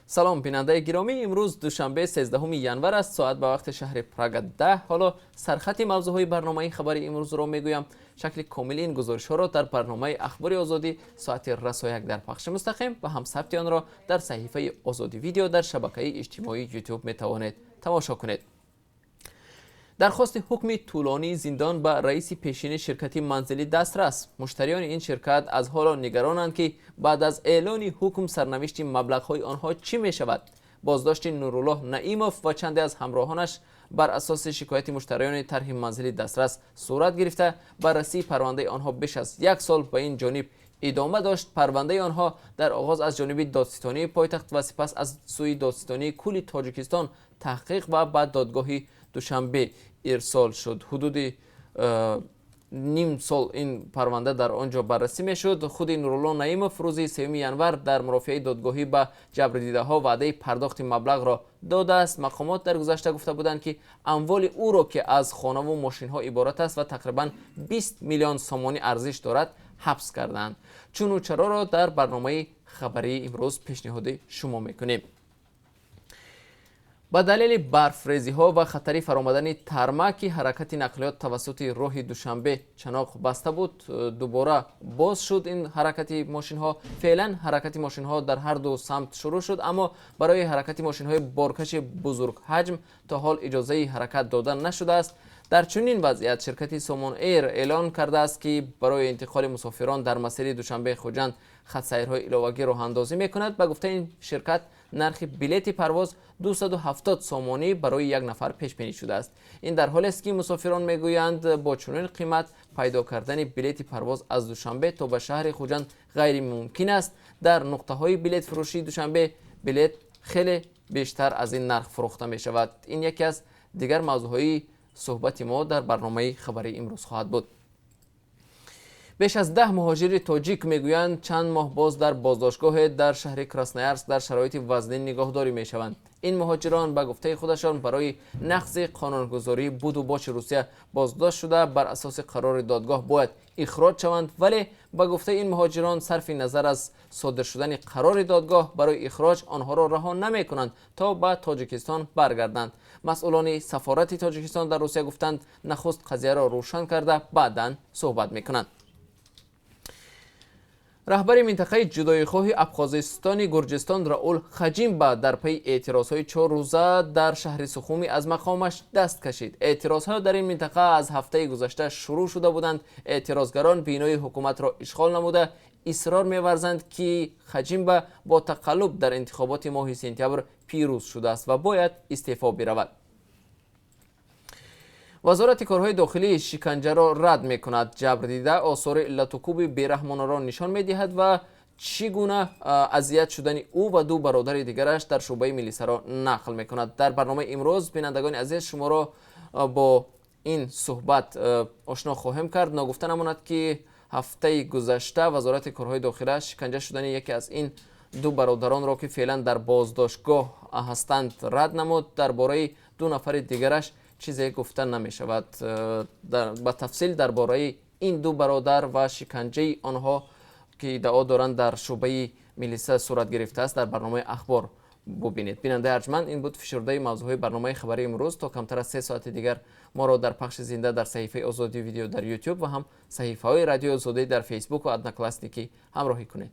Салом, бинандаи гиромӣ. Имрӯз душанбе, 13 январ аст. Соат ба вақти шаҳри Прага 10. Ҳоло сархати мавзӯъҳои барномаи хабари имрӯзро мегӯям. Шакли комили ин гузоришҳоро дар барномаи Ахбори Озодӣ соати расо 1 дар пахши мустақим ва ҳам сабти онро дар саҳифаи Озодӣ Видео дар шабакаи иҷтимоии Ютуб метавонед тамошо кунед. Дархости ҳукми тӯлонии зиндон ба раиси пешини ширкати манзилӣ Дастрас. Муштариёни ин ширкат аз ҳоло нигаронанд, ки баъд аз эълони ҳукм сарнавишти маблағҳои онҳо чӣ мешавад. Боздошти Нуруллоҳ Наимов ва чанде аз ҳамроҳонаш бар асоси шикояти муштариёни тарҳи манзили Дастрас сурат гирифта, баррасии парвандаи онҳо беш аз як сол ба ин ҷониб идома дошт. Парвандаи онҳо дар оғоз аз ҷониби додситонии пойтахт ва сипас аз сӯи Додситонии кулли Тоҷикистон таҳқиқ ва ба додгоҳи Душанбе ирсол шуд. Ҳудуди ним сол ин парванда дар он ҷо баррасӣ мешуд. Худи Нурулло Наимов рӯзи 3 январ дар мурофиаи додгоҳӣ ба ҷабрдидаҳо ваъдаи пардохти маблағро додааст. Мақомот дар гузашта гуфта буданд, ки амволи ӯро, ки аз хонаву мошинҳо иборат аст ва тақрибан 20 миллион сомонӣ арзиш дорад, ҳабс кардаанд. Чуну чароро дар барномаи хабарии имрӯз пешниҳоди шумо мекунем. Ба далели барфрезиҳо ва хатари фаромадани тарма, ки ҳаракати нақлиёт тавассути роҳи Душанбе Чаноқ баста буд, дубора боз шуд ин ҳаракати мошинҳо. Феълан ҳаракати мошинҳо дар ҳар ду самт шурӯъ шуд, аммо барои ҳаракати мошинҳои боркаши бузургҳаҷм то ҳол иҷозаи ҳаракат дода нашудааст. Дар чунин вазъият ширкати Сомон Эйр эълон кардааст, ки барои интиқоли мусофирон дар масири Душанбе Хуҷанд хатсайрҳои иловагӣ роҳандозӣ мекунад. Ба гуфтаи ин ширкат, нархи билети парвоз 270 сомонӣ барои як нафар пешбинӣ шудааст. Ин дар ҳолест, ки мусофирон мегӯянд, бо чунин қимат пайдо кардани билети парвоз аз Душанбе то ба шаҳри Хуҷанд ғайримумкин аст. Дар нуқтаҳои билетфурӯшии Душанбе билет хеле бештар аз ин нарх фурӯхта мешавад. Ин яке аз дигар мавзӯъҳои суҳбати мо дар барномаи хабарии имрӯз хоҳад буд. Беш аз 10 муҳоҷири тоҷик мегӯянд, чанд моҳ боз дар боздоштгоҳе дар шаҳри Красноярск дар шароити вазнин нигаҳдорӣ мешаванд. Ин муҳоҷирон, ба гуфтаи худашон, барои нақзи қонунгузории буду боши Русия боздошт шуда, бар асоси қарори додгоҳ бояд ихроҷ шаванд. Вале ба гуфтаи ин муҳоҷирон, сарфи назар аз содир шудани қарори додгоҳ барои ихроҷ, онҳоро раҳо намекунанд, то ба Тоҷикистон баргарданд. Масъулони сафорати Тоҷикистон дар Русия гуфтанд, нахуст қазияро рӯшан карда, баъдан суҳбат мекунанд. Раҳбари минтақаи ҷудоихоҳи Абхозистони Гурҷистон Раул Хаҷимба дар пайи эътирозҳои 4 рӯза дар шаҳри Сухуми аз мақомаш даст кашид. Эътирозҳо дар ин минтақа аз ҳафтаи гузашта шурӯъ шуда буданд. Эътирозгарон бинои ҳукуматро ишғол намуда, исрор меварзанд, ки Хаҷимба бо тақаллуб дар интихоботи моҳи сентябр пирӯз шудааст ва бояд истеъфо биравад. Вазорати корҳои дохилӣ шиканҷаро рад мекунад. Ҷабрдида осори латукуби бераҳмонаро нишон медиҳад ва чӣ гуна азият шудани ӯ ва ду бародари дигараш дар шӯъбаи милисаро нақл мекунад. Дар барномаи имрӯз, бинандагони азиз, шуморо бо ин суҳбат ошно хоҳем кард. Ногуфта намонад, ки ҳафтаи гузашта Вазорати корҳои дохила шиканҷа шудани яке аз ин ду бародаронро, ки феълан дар боздоштгоҳ ҳастанд, рад намуд. Дар бораи ду нафари дигараш чизе гуфта намешавад. Ба тафсил дар бораи ин ду бародар ва шиканҷаи онҳо, ки иддао доранд, дар шӯъбаи милиса сурат гирифтааст, дар барномаи Ахбор бубинед. Бинандаи арҷманд, ин буд фишурдаи мавзӯъҳои барномаи хабарии имрӯз. То камтар аз 3 соати дигар моро дар пахши зинда дар саҳифаи Озодӣ Видео дар Ютуб ва ҳам саҳифаҳои Радиои Озодӣ дар Фейсбук ва Одноклассники ҳамроҳӣ кунед.